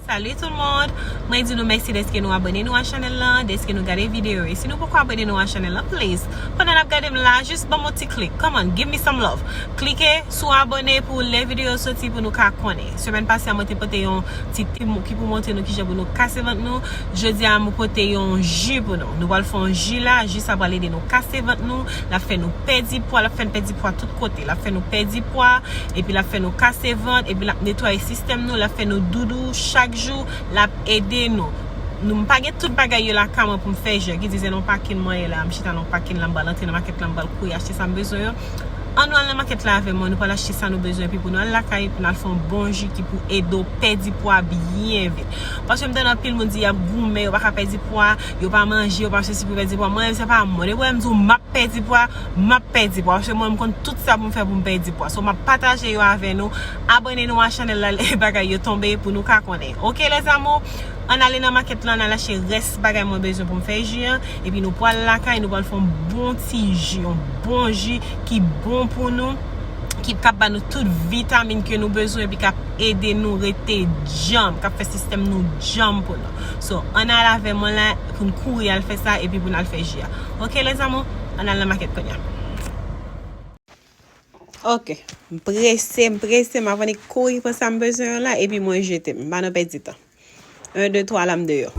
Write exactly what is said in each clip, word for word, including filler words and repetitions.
Salut tout le monde! Mwen di nou mèsi dèske nou abòne nou a chanèl lan, dèske nou gade videyo yo. E si nou poko abòne nou a chanèl lan, please, pandan n ap gade m la, jis ban m yon ti klik. Come on, give me some love. Klike sou abòne pou lè videyo soti pou nou ka konnen. Semèn pase a, mwen te pote yon ti tip ki pou montre nou kijan pou nou kase vant nou. Jodi a, mwen pote yon ji pou nou. Nou pral fè yon ji la, ji sa pral ede nou kase vant nou, l ap fè nou pèdi pwa, l ap fè n pèdi pwa tout kote, l ap fè nou pèdi pwa, epi l ap fè nou kase vant, epi l ap netwaye sistèm nou, l ap fè nou doudou chak jou, l ap ede nou. Nou, m pa gen tout bagay yo lakay mwen pou m fè ji an. Ki di se nan yon pakin mwen ye la, m chita nan yon pakin la, m pral antre nan makèt la, m pral kouri achte sa m bezwen an. Ann nou al nan makèt la avè mwen, nou pral achte sa nou bezwen, epi pou nou al lakay, pou n al fè yon bon ji ki pou ede w pèdi pwa byen vit. Paske m tande anpil moun di y ap goumen, yo pa ka pèdi pwa, yo pa manje, yo pa sesi pou pèdi pwa. Mwen menm, se pa mwen. Depi w wè m di w m ap pèdi pwa, m ap pèdi pwa. Paske mwen, m konn tout sa pou m fè pou m pèdi pwa. So, m ap pataje yo avè nou. Abòne nou a chanèl la, lè bagay yo tonbe pou nou ka konnen. Oke, les amours? Ann ale nan makèt la, ann al achte rès bagay mwen bezwen pou m fè ji an. Epi nou pral lakay, nou pral fè yon bon ti ji, yon bon ji ki bon pou nou, ki kab ba nou tout vitamin ke nou bezwen, epi k ap ede nou rete djanm, k ap fè sistèm nou djanm pou nou. So, ann al avè mwen la, pou n kouri al fè sa, epi pou n al fè ji a. Oke, les amours? Ann al nan makèt kounye a. Oke, m prese, m prese, m avani kouri pran sa m bezwen an la, epi mwen jete m. M pa nan pèdi tan. Un, deux, trois, la m deyò.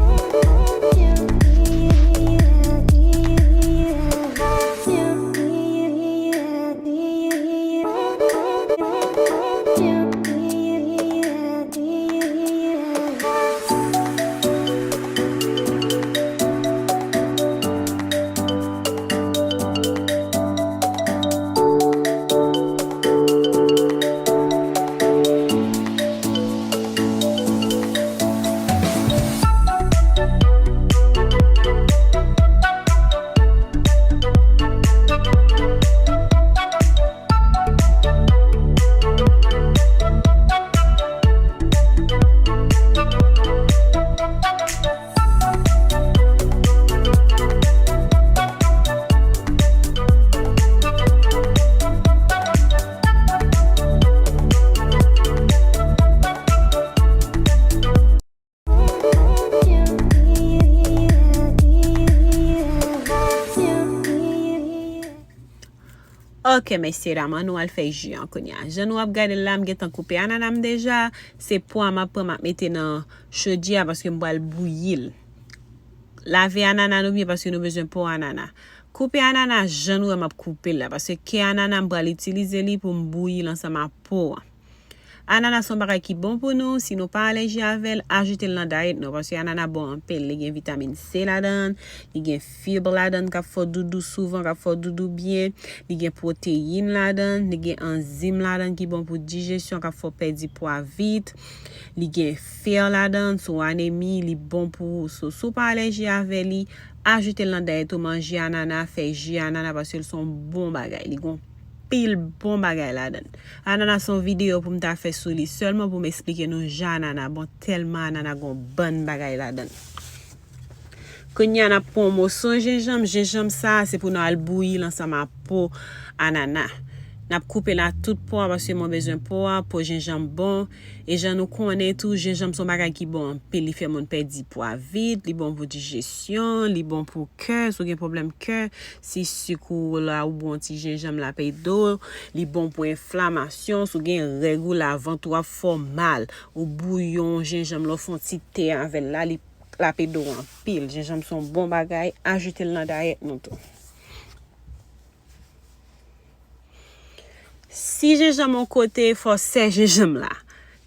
Ok, mesye dam, ann nou al fè ji an kounye a. Jan nou ap gade l la, m gentan koupe anana m deja. Se po a m ap pran, m ap mete nan chodyè a paske m pral bouyi l. Lave anana nou byen paske nou bezwen po anana. Koupe anana jan nou wè m ap koupe l la, paske kè anana m pral itilize li pou m bouyi l ansanm ak po an. Anana se yon bagay ki bon pou nou, si nou pa alèji avè l, ajoute l nan dayèt nou, paske anana bon anpil, li gen vitamin C ladan l, li gen fib ladan l k ap fè w doudou souvan, k ap fè w doudou byen, li gen pwoteyin ladan l, li gen anzim ladan l ki bon pou dijesyon, k ap fè w pèdi pwa vit, li gen fè ladan l, si w anemi, li bon pou ou. So, si w pa alèji avè li, ajoute l nan dayèt ou, manje anana, fè ji anana, paske l se yon bon bagay, li gon pil bon bagay ladan l. Anana se yon videyo pou m ta fè sou li sèlman pou m esplike nou jan anana bon, tèlman anana gon bann bagay ladan l. Kounye a n ap pran yon moso jenjanm, jenjanm sa a se pou nou al bouyi l ansanm ak po anana. N ap koupe l ak tout po a paske mwen bezwen po a, po jenjanm bon. E jan nou konnen tou, jenjanm se yon bagay ki bon anpil, li fè moun pèdi pwa vit, li bon pou dijesyon, li bon pou kè, si w gen pwoblèm kè, si sik ou la ou bwè yon ti jenjanm l ap ede w, li bon pou enflamasyon, si w gen règ ou la, vant ou ap fè w mal, ou bouyi yon jenjanm la, w fè yon ti te avè l la, li, l ap ede w anpil. Jenjanm se yon bon bagay, ajoute l nan dayèt nou tou. Si jenjanm yon kote, fò sè jenjanm la.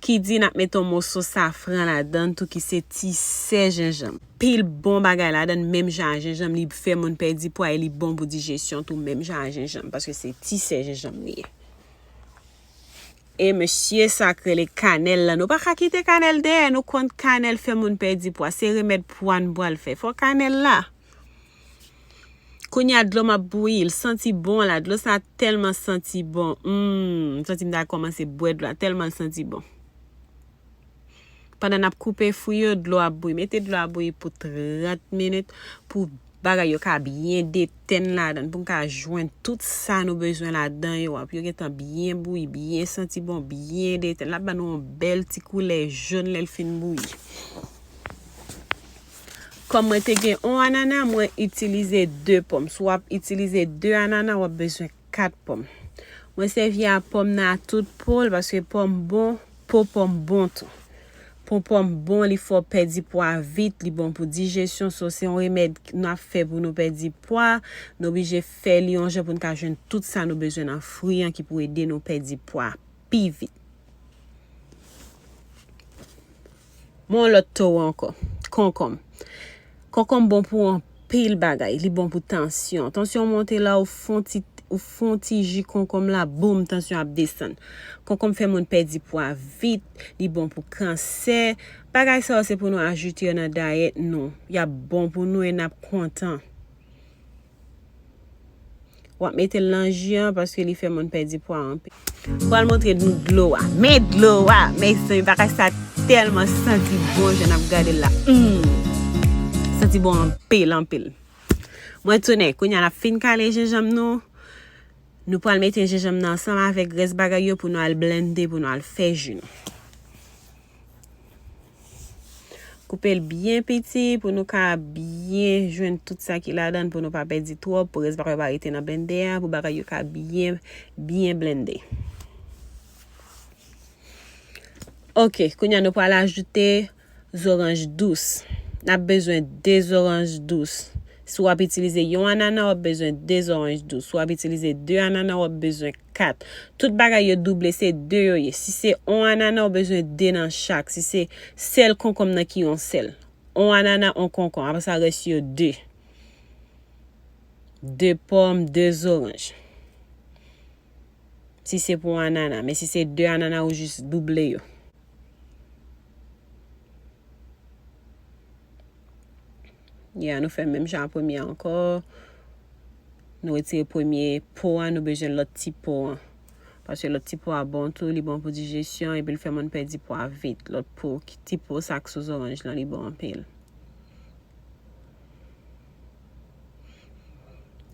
Ki di n ap mete yon moso safran ladan l tou ki se ti sè jenjanm. Pil bon bagay ladan l, menm jan ak jenjanm, li fè moun pèdi pwa e li bon pou dijesyon tou, menm jan ak jenjanm, paske se ti sè jenjanm li ye. E mesye sa k rele kanèl la, nou pa ka kite kanèl dèyè, nou konn kanèl fè moun pèdi pwa, se remèd pwa n pral fè. Fò kanèl la. Kounye a dlo m ap bouyi, l santi bon la, dlo sa tèlman santi bon. Hum, m santi m ta kòmanse bwè dlo a, tèlman l santi bon. Pandan n ap koupe fwi yo, dlo ap bouyi. Mete dlo a bouyi pou trant minit pou bagay yo ka byen detenn ladan l, pou n ka jwenn tout sa nou bezwen ladan yo. Ap yo gentan byen bouyi, byen santi bon, byen detenn. L ap ban nou yon bèl ti koulè jòn lè l fin bouyi. Kòm mwen te gen yon anana, mwen itilize de pòm. Si w ap itilize de anana, w ap bezwen kat pòm. Mwen sèvi a pòm nan a tout po l, paske pòm bon, po pòm bon tou. Po pòm bon, li fè w pèdi pwa vit, li bon pou dijesyon, so se yon remèd nou ap fè pou nou pèdi pwa. Nou oblije fè li yon jan pou n ka jwenn tout sa nou bezwen nan fri an ki pou ede nou pèdi pwa pi vit. Mwen yon lòt towo ankò. Konkonm. Konkonm bon pou anpil bagay. Li bon pou tansyon. Tansyon monte la, ou fè yon ti, ou fè yon ti ji konkonm la, boum, tansyon ap desann. Konkonm fè moun pèdi pwa vit. Li bon pou kansè. Bagay sa yo se pou nou ajoute yo nan dayèt nou. Y ap bon pou nou e n ap kontan. W ap mete l nan ji an paske li fè moun pèdi pwa anpil. Pral montre nou dlo a. Men dlo a, mezanmi, bagay sa tèlman santi bon, jan n ap gade l la. Mm. Santi bon anpil, anpil. Mwen tounen, kounye a n ap fin kale jenjanm nou. Nou pral mete jenjanm nan ansanm avèk rès bagay yo pou nou al blende, pou nou al fè ji nou. Koupe l byen piti pou nou ka byen jwenn tout sa ki ladan l, pou nou pa pèdi twòp, pou rès bagay yo pa rete nan blendè a, pou bagay yo ka byen, byen blende. Ok, kounye a nou pral ajoute zoranj dous. N ap bezwen de zoranj dous. Si w ap itilize yon anana, w ap bezwen de zoranj dous. Si w ap itilize de anana, w ap bezwen kat. Tout bagay yo double, se de yo ye. Si se yon anana, w bezwen de nan chak. Si se sèl konkonm nan ki yon sèl. Yon anana, yon konkonm. Apre sa, rès yo de. De pòm, de zoranj. Si se pou anana. Men si se de anana, ou jis double yo. Ya, nou fè menm jan a premye a ankò. Nou retire premye po a, nou bezwen lòt ti po a. Paske lòt ti po a bon tou, li bon pou dijesyon, epi l fè moun pèdi pwa vit. Lòt po, ti po sa k sou zoranj lan, li bon anpil.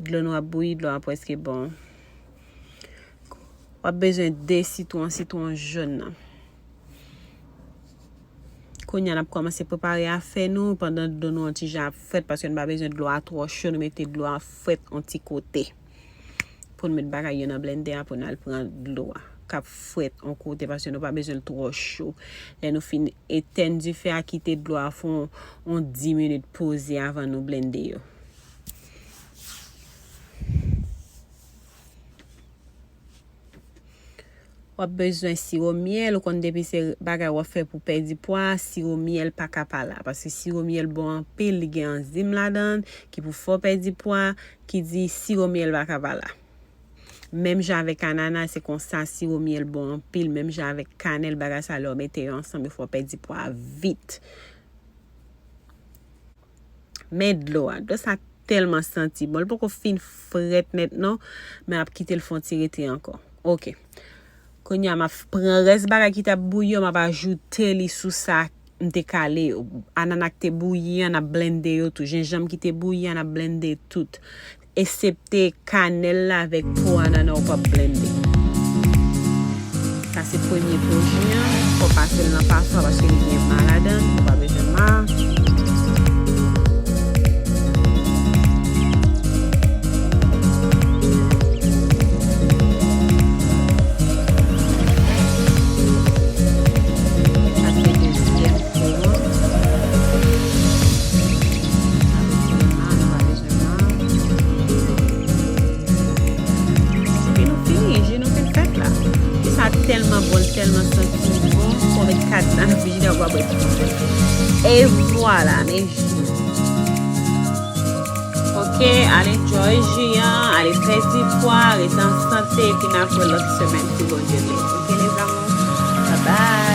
Dlo nou ap bouyi, dlo a prèske bon. W ap bezwen de sitwon, sitwon jòn nan. Kounye a, n ap kòmanse prepare afè nou pandan dlo nou an ti jan ap frèt, paske nou pa bezwen dlo a twò cho, nou mete dlo a frèt yon ti kote. Pou n met bagay yo nan blendè a, pou n al pran dlo a k ap frèt yon kote, paske nou pa bezwen l twò cho. Lè nou fin etèn dife a, kite dlo a fè yon, yon dis minit poze avan nou blende yo. W ap bezwen siwo myèl, ou konn depi se bagay w ap fè pou pèdi pwa, siwo myèl pa ka pa la. Paske siwo myèl bon anpil, li gen anzim ladan l, ki pou fè w pèdi pwa, ki di siwo myèl pa ka pa la. Menm jan avèk anana, se konsa, siwo myèl bon anpil, menm jan avèk kanèl, bagay sa lè w mete yo ansanm, yo fè w pèdi pwa vit. Men dlo a. Dlo sa tèlman santi bon. Li poko fin frèt nèt non, men ap kite l fè yon ti rete ankò. Ok. Kounye a, m ap pran rès bagay ki t ap bouyi yo, m ap ajoute li sou sa m te kale yo. Anana k te bouyi an, n ap blende yo tou. Jenjanm ki te bouyi an, n ap blende tout. Eksepte kanèl la avèk po anana ou p ap blende. Sa se premye po ji an. Fò w pase l nan paswa paske li gen ma ladan l. Ou pa bezwen ma. Sa se dezyèm po an. Sa se ma, nou pa bezwen ma. Epi nou fini, ji nou fin fèt la. Ji sa tèlman bon, tèlman santi bon. Fò w met kat nan frijidè, ou pa bwè tout. E vwala, men ji. Ok, al enjoy ji an, ale pèdi pwa, rete an sante, epi n ap wè lòt semèn si Bondye vle. Ok, les amours, bye bye.